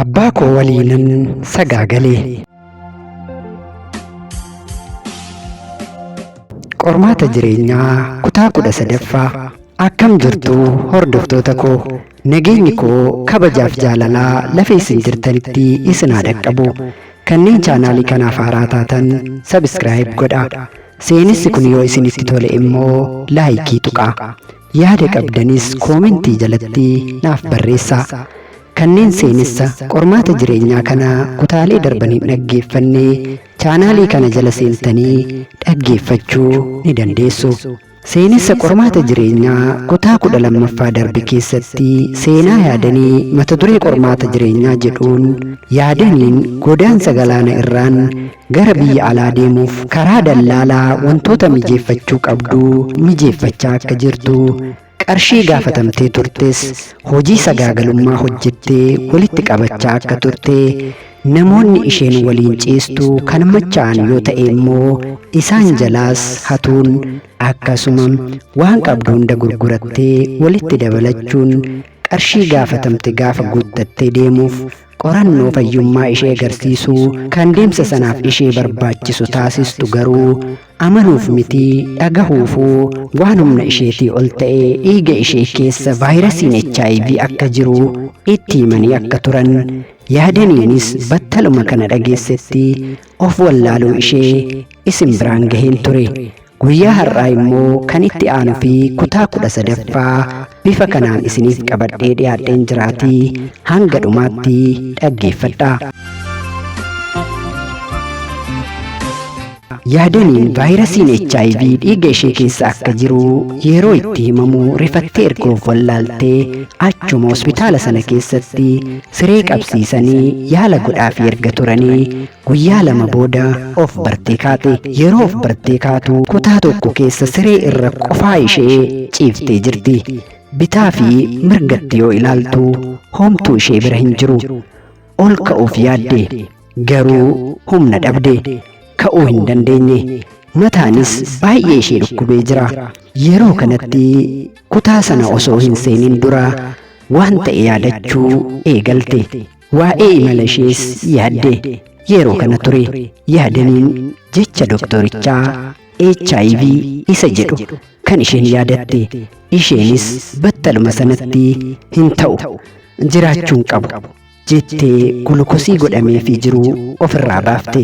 Abbaa koo waliinan sagaagale. Qormaata jireenyaa kutaa 13ffaa. Akkam jirtu hordoftoota koo? Nageenyi koo kabajaaf jaalalaa lafa isin jirtanitti isin haa dhaqqabu. Kanneen chaanaalii kanaaf haaraa taatan subscribe godhaa. Seenessi kun yoo isinitti tole immoo laayikii tuqaa. Yaada qabdanis koomentii jalatti naaf barreessaa. Kanneen seenessa qormaata jireenyaa kana kutaalee darban hin dhaggeeffanne chaanaalii kana jala seentanii dhaggeeffachuu ni dandeessu. Seenessa qormaata jireenyaa kutaa 12ffaa darbe keessatti seenaa yaadanii mata duree qormaata jireenyaa jedhuun yaadaniin godaansa galaana irraan gara biyya alaa deemuuf karaa dallaalaa wantoota mijeeffachuu qabdu mijeeffachaa akka jirtu, qarshii gaafatamtee turtes hojii sagaagalummaa hojjettee walitti qabachaa akka turte, namoonni isheen waliin ciistu kan machaa'an yoo ta'e immoo isaan jalaas hatuun, akkasuma waan qabdu hunda gurgurattee walitti dabalachuun qarshii gaafatamte gaafa guuttattee deemuuf qorannoo fayyummaa ishee agarsiisuu kan deemsa sanaaf ishee barbaachisu taasistu garuu amanuuf mitii dhagahuufuu waan humna isheetii ol ta'e dhiiga ishee keessa vaayirasiin HIV akka jiru itti himanii akka turan, yaadaniinis battaluma kana dhageessetti of wallaaluu ishee isin biraan gaheen ture. Guyyaa har'aa immoo kan itti aanu fi kutaa 13ffaa bifa kanaan isiniif qabadhee dhiyaadheen jiraatii hanga dhumaatti dhaggeeffadhaa. Yaadaniin vaayirasiin HIV dhiiga ishee keessa akka jiru yeroo itti himamu rifattee erga of wallaaltee achuma hospitaala sana keessatti siree qabsiisanii yaala godhaafii erga turanii guyyaa lama booda of bartee kaate. Yeroo of bartee kaatu kutaa tokko keessa siree irra qofaa ishee ciiftee jirti. Bitaa fi mirgatti yoo ilaaltu homtuu ishee bira hin jiru. Ol ka'uuf yaadde. Garuu humna dhabde. Ka'uu hin dandeenye. Mataanis baay'ee ishee dhukkubee jira. Yeroo kanatti kutaa sana osoo hin seenin dura waan ta'e yaadachuu eegalte. Waa'ee imala ishees yaadde. Yeroo kana ture yaadaniin jecha doktorichaa HIV isa jedhu kan isheen yaadatte. Isheenis battaluma sanatti hin ta'u, jiraachuun qabu jettee gulukosii godhameefii jiru ofirraa baafte.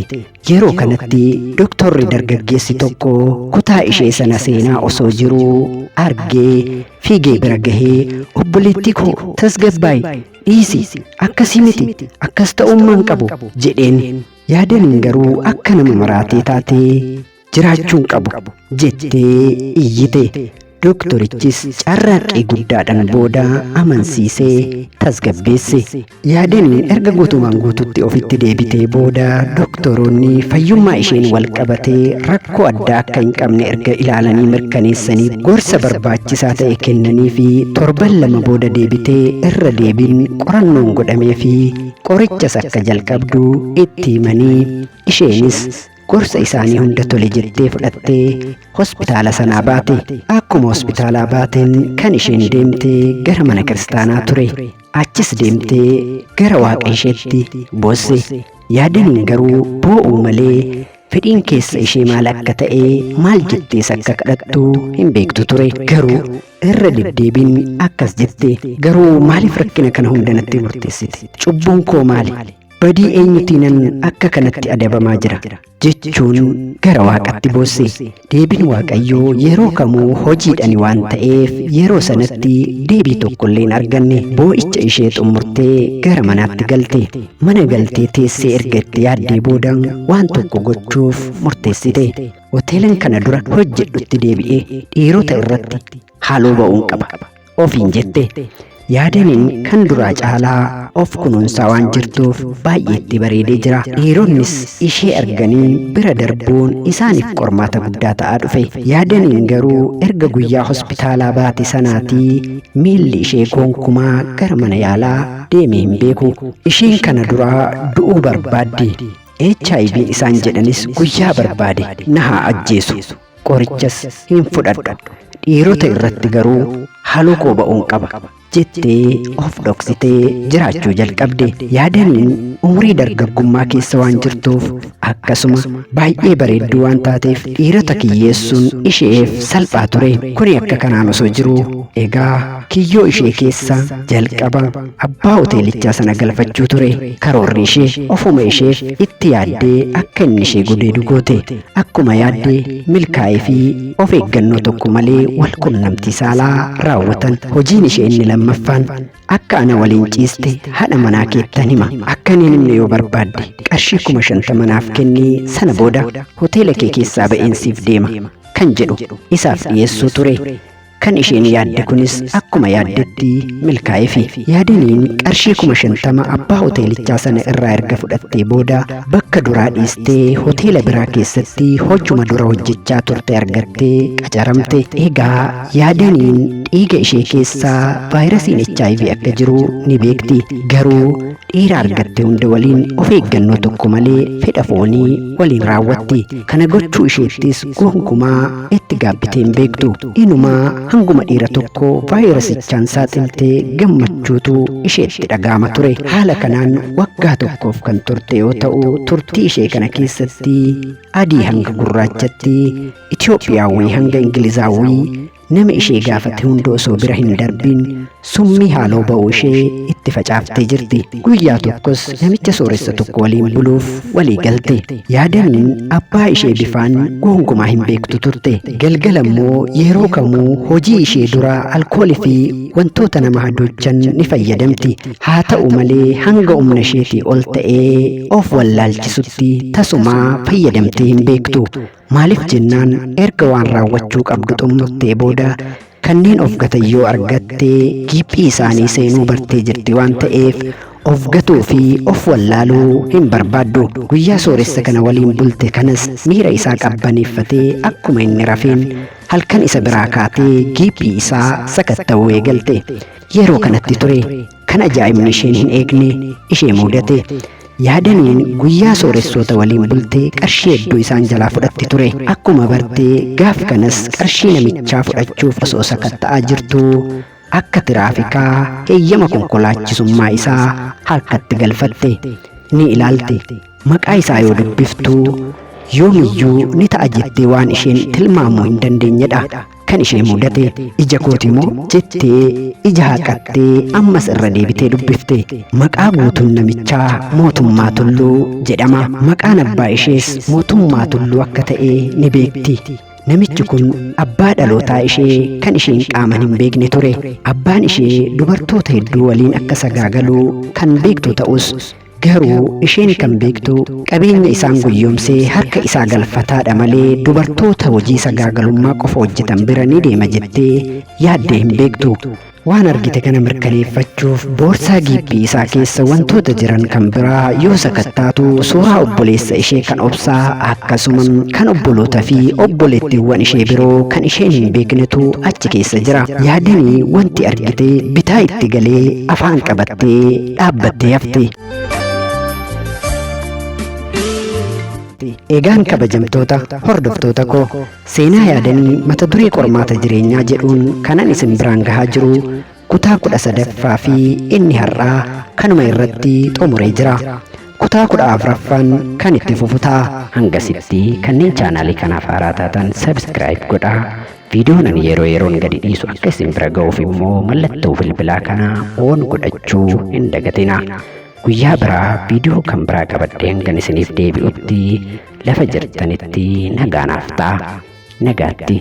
Yeroo kanatti doktorri dargaggeessi tokko kutaa ishee sana seenaa osoo jiruu argee fiigee bira gahee, obboleettii koo tasgabbaa'i, dhiisi, akkasii miti, akkas ta'ummaan qabu jedheen. Yaadaniin garuu akka nama maraatee taatee jiraachuun qabu jettee iyyite. Doktorichis carraaqqii guddaadhaan booda amansiisee tasgabbeesse. Yaadaniin erga guutumaan guututti ofitti deebitee booda doktoroonni fayyummaa isheen wal qabatee rakkoo addaa akka hin qabne erga ilaalanii mirkaneessanii gorsa barbaachisaa ta'e kennanii fi torban lama booda deebitee irra deebiin qorannoon godhamee fi qorichas akka jalqabdu itti himanii isheenis gorsa isaanii hunda tole jettee fudhattee hospitaala sanaa baate. Akkuma hospitaalaa baateen kan isheen deemte gara mana kiristaanaa ture. Achis deemtee gara waaqa isheetti boosse. Yaadaniin garuu boo'uu malee fedhiin keessa ishee maal akka ta'e, maal jettees akka kadhattu hin beektu ture. Garuu irra deddeebiin akkas jette, garuu maaliif rakkina kana hunda natti murteessite? Cubbuun koo maali? Badii eenyutiinan akka kanatti adabamaa jira? Jechuun gara waaqatti boosse. Deebiin Waaqayyoo yeroo kamuu hojiidhani waan ta'eef yeroo sanatti deebii tokkollee hin arganne. Boo'icha ishee xumurtee gara manaatti galte. Mana galtee teessee erga itti yaaddee booda waan tokko gochuuf murteessite. Hoteelan kana dura hojjedhutti deebi'ee dhiirota irratti haaloo ba'uun qaba ofiin jette. Yaadaniin kan duraa caalaa of kunuunsaa waan jirtuuf baay'ee itti bareedee jira. Dhiironnis ishee arganii bira darbuun isaaniif qormaata guddaa ta'aa dhufe. Yaadaniin garuu erga guyyaa hospitaalaa baate sanaatii miilli ishee gonkumaa gara mana yaalaa deemee hin beeku. Isheen kana duraa du'uu barbaaddi. HIV isaan jedhanis guyyaa barbaade na haa ajjeesu. Qorichas hin fudhadhu. Dhiirota irratti garuu haaloo koo ba'uun qaba. Jettee of dhoksitee jiraachuu jalqabde. Yaadaniin umurii dargaggummaa keessa waan jirtuuf akkasuma baay'ee bareedduu waan taateef dhiirota kiyyeessuun isheef salphaa ture. Kuni akka kanaan osoo jiruu egaa kiyyoo ishee keessa jalqaba abbaa hoteelichaa sana galfachuu ture. Karoorri ishee ofuma isheef itti yaaddee akka inni ishee gudeedu goote. Akkuma yaadde milkaa'ee fi of eeggannoo tokko malee wal qunnamtii saalaa raawwatan. Hojiin ishee inni lammaffaan akka ana waliin ciiste haadha manaa keettan hima. Akka inni hin himne yoo barbaadde qarshii 50,000 naaf kennii sana booda hoteela kee keessaa ba'een siif deema kan jedhu isaaf dhiyeessuu ture. Kan isheen yaadde kunis akkuma yaaddetti milkaa'eefi. Yaadaniin qarshii 50,000 abbaa hoteelichaa sana irraa erga fudhattee booda bakka duraa dhiistee hoteela biraa keessatti hojuma dura hojjechaa turte argattee qacaramte. Egaa Yaadaniin dhiiga ishee keessaa vaayirasiin HIV akka jiru ni beekti. Garuu dhiira argatte hunda waliin of eeggannoo tokko malee fedha foonii waliin raawwatti. Kana gochuu isheettis gonkumaa itti gaabbitee hin beektu. Inumaa hanguma dhiira tokko vaayirasichaan saaxiltee gammachuutu isheetti dhaga'ama ture. Haala kanaan waggaa tokkoof kan turte yoo ta'u, turtii ishee kana keessatti adii hanga gurraachatti, Itoophiyaawwii hanga Ingilizaawwii nama ishee gaafate hunda osoo bira hin darbiin summii haaloo ba'uu ishee itti facaaftee jirti. Guyyaa tokkos namicha sooressa tokko waliin buluuf walii galte. Yaadaniin abbaa ishee bifaan gonkumaa hin beektu turte. Galgala immoo yeroo kamuu hojii ishee dura alkoolii fi wantoota nama hadoochan ni fayyadamti. Haa ta'u malee hanga humna isheetii ol ta'ee of wallaalchisutti tasumaa fayyadamtee hin beektu. Maaliif jennaan erga waan raawwachuu qabdu xumurtee booda kanneen of gatan yoo argatte giiphii isaanii seenuu bartee jirti waan ta'eef of gatuu fi of wallaaluu hin barbaaddu. Guyyaa sooressa kana waliin bulte kanas miira isaa qabbaneeffatee akkuma inni rafeen halkan isa biraa kaatee giiphii isaa sakatta'uu eegalte. Yeroo kanatti ture kan ajaa'ibni isheen hin eegne ishee mudate. Yaadaniin guyyaa sooressoota waliin bulte qarshii hedduu isaan jalaa fudhatti ture. Akkuma barte gaaf kanas qarshii namichaa fudhachuuf osoo sakatta'aa jirtuu akka tiraafikaa heeyyama konkolaachisummaa isaa harkatti galfatte. Ni ilaalte. Maqaa isaa yoo dubbiftu yoomiyyuu ni ta'a jettee waan isheen tilmaamuu hin dandeenyedha. Kan ishee mudate. Ija kooti moo jettee ija haqattee ammas irra deebitee dubbifte. Maqaa guutuun namichaa Mootummaa Tulluu jedhama. Maqaan abbaa ishees Mootummaa Tulluu akka ta'e ni beekti. Namichi kun abbaa dhalootaa ishee kan isheen qaaman hin beekne ture. Abbaan ishee dubartoota hedduu waliin akka sagaagalu kan beektu ta'us garuu isheen kan beektu qabeenya isaan guyyoomsee harka isaa galfataadha malee dubartoota hojii sagaagalummaa qofa hojjetan bira ni deema jettee yaaddee hin beektu. Waan argite kana mirkaneeffachuuf boorsaa giiphii isaa keessa wantoota jiran kan biraa yoo sakattaatu suuraa obboleessa ishee kan Obsaa akkasuma kan obboloota fi obboleettiiwwan ishee biroo kan isheen hin beeknetu achi keessa jira. Yaadanii wanti argite bitaa itti galee afaan qabattee dhaabbattee hafte. Egaan kabajamtoota hordoftoota koo seenaa yaadanii mata duree qormaata jireenyaa jedhuun kanan isin biraan gahaa jiru kutaa 13ffaa fi inni har'aa kanuma irratti xumuree jira. Kutaa 14ffaan kan itti fufu ta'a. Hangasitti kanneen chaanaalii kanaaf haaraa taatan subscribe godhaa. Viidiyoon ani yeroo yeroon gadi dhiisu akka isin bira ga'uuf immoo mallattoo bilbilaa kana on godhachuu hin dagatinaa. Guyyaa biraa viidiyoo kan biraa qabadhee hangan isiniif deebi'utti lafa jirtanitti nagaa naaf ta'a. Nagaatti.